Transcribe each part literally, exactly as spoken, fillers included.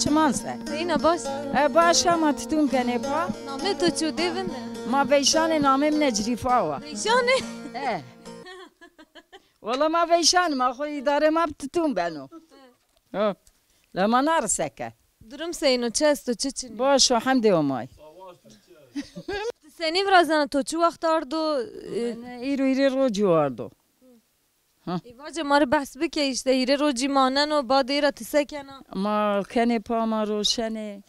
Çiman se. Seyna baş. E, baş ama titun kenê pa. Namê to çi dê vinde? Ma veyşanê, namê mi Necrifa wa. Veyşanê? E. Wala ma veyşan, ma xo îdare ma bi titun beno. Ha. La ma na ri seke. Durum seyno, çi esto, çi çinî? Baş o, hemdê Homay. Ti senî virazena, to çi wext ardo? E, îro hîrê rocî ardo. Ha. Ê vace ma rê behs bike, îşte hîrê rocî maneno, badê ra ti se kena? Ma kenê pa, ma roşenê,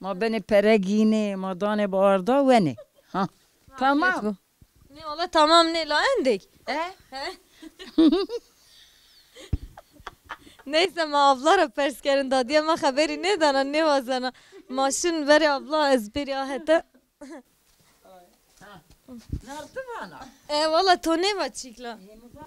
ma benê pere gînê, ma danê bi arda wenê. Ha. Tamam. Nê, wala tamam nê, la endêk. E? He? Neyse, ma abla ra pers kerin, dadîya ma xeberî nêdana, nêwazena. Ma şin verê abla, ez bêrî a hete. Nerede bana? E, wala to nêva çîk la.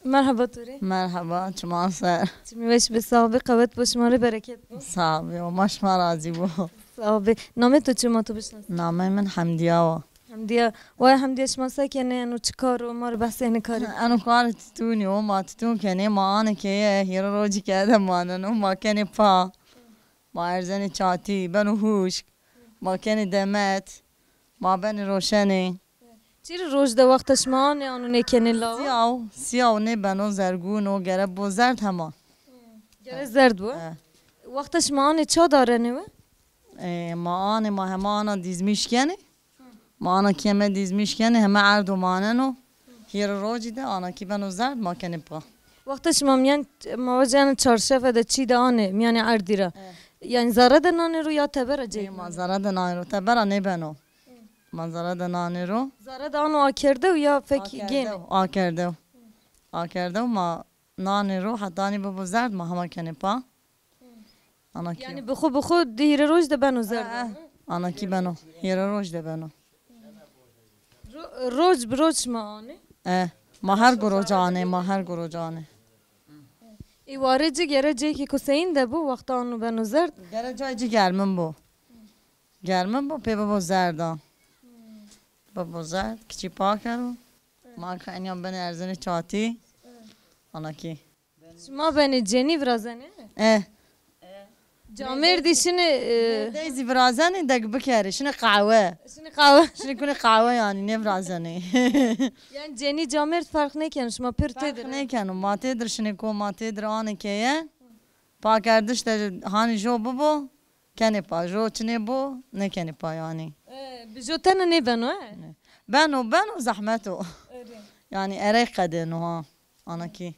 Merheba to rê. Merheba, çiman ser. Çimî weş be, sağ be, qewet bo, şima rê bereket bo. Sağ be, o ma şima razî bo. Sağ be. Namê to çi, ma to bişnas? Namê min Hemdiya wa. Hemdiya. Waya Hemdiya, şima se kenê, eno çi kar o, ma rê behsê enê karî? Eno kar titûnî o, ma titûn kenê, ma anê keye, hîrê rocî keye de maneno, ma kenê pa. Ma erzenê çatî, beno huşk. Ma kenê demet. Ma benê roşenê. Çi rê roj de wexta şima anê, ano nêkenê lawa? Sîyaw, sîyaw nêbeno, zergûn o, gere bo zerd hema. Gere zerd bo? E. Wexta şima anê ça darenê we? E, ma anê, ma hema ana dîzmîş kenê. Ma ana keme dîzmîş kenê, heme erdo maneno. Hîrê rocî de ana kî beno zerd, ma kenê pa. Wexta şima mîyan, ma vacî ena çarşefe de çî de anê mîyanê erdî ra. E. Yanî zere de nanê ro ya tebera cê? E, ma zere de nanê ro, tebera nêbeno. Ma zere de nanê ro. Zere de ano akerdew ya fek gênê? Akerdew, akerdew. Akerdew ma nanê ro, hetanî bibo zerd ma hema kenê pa. Ana kî. Yanî bi xo bi xo di hîrê roj de beno zerd. E, e. Ana kî beno. Hîrê roj de beno. Ro-, roj bi roj şima anê? E. Ma her gu roc anê, ma her gu roc anê. Ê warê ci gere cêkêko seyîn de bo, wexta ano beno zerd? Gere cayê ci germin bo. Germin bo, pê bibo zerd a. Bibo zerd, kiçî pa kero. Ma ka enîyan benê erzenê çatî. Ana kî. Şima benê cenî virazenê? E. Camêrdî şinê, e, dey zî virazenê, dek bikerê. Şinê qehwe. Şinê qehwe. Şinê kunê qehwe yanî, nêvirazenê. Yanî cenî camêrd ferq nêkeno, şima pir têdir. Ferq nêkeno, ma têdir şinê ko, ma têdir anê keye. Pakerdiş de hanî jo bibo, kenê pa. Jo çinê bo, nêkenê pa yanî. E, bi jo tena nêbeno, e? Nê. Beno, beno, zehmet o. Erê. Yanî erey qedêno ha. Ana kî.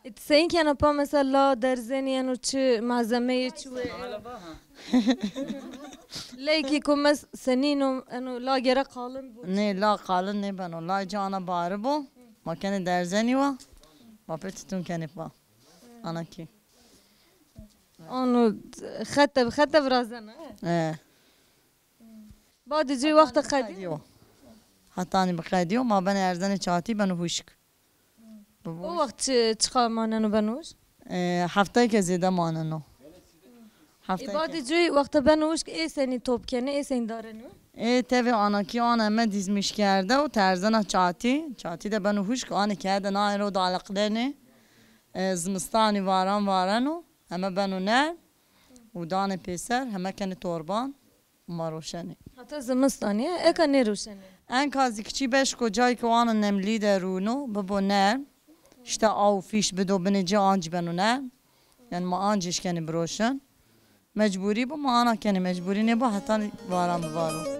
E, ti seyîn kena pa, mesela la derzenî, eno çi malzemeyê çi wê? Leykî ko mes senîn o, eno la gere qalin bo. Nê, la qalin nêbeno. La ci ana bari bo. Ma kenê derzenî wa. Ma pê titun kenê pa. Ana kî. Ano xete bi xete virazena, e? E. Badê ci wexta qedîyo. Hetanî bi qedîyo, ma benê erzenê çatî, beno huşk. O wext çi, çiqa maneno beno huşk? E, heftayêke zêde maneno. Ê, badê ci wexta beno huşk, ê senî top kenê, ê senî darenê? Ê tevê anakî ana heme dîzmîş kerde û terzena çatî. Çatî de beno huşk, anê keye de nanê ro daleqlenê. E, zimistanî varan vareno, heme beno nerm û danê pêser, heme kenê torban. Ma roşenê. Heta zimistanî, eka nêroşenê? Enka zî kiçî beşko cayê ke o ana nemlî de rûno, bibo nerm. Îşte aw fîş bido binê ci, ancî beno nerm. Yanî ma ancî eşkenê biroşin. Mecburî bo, ma ana kenê, mecburî nêbo, hetanî varan bivaro.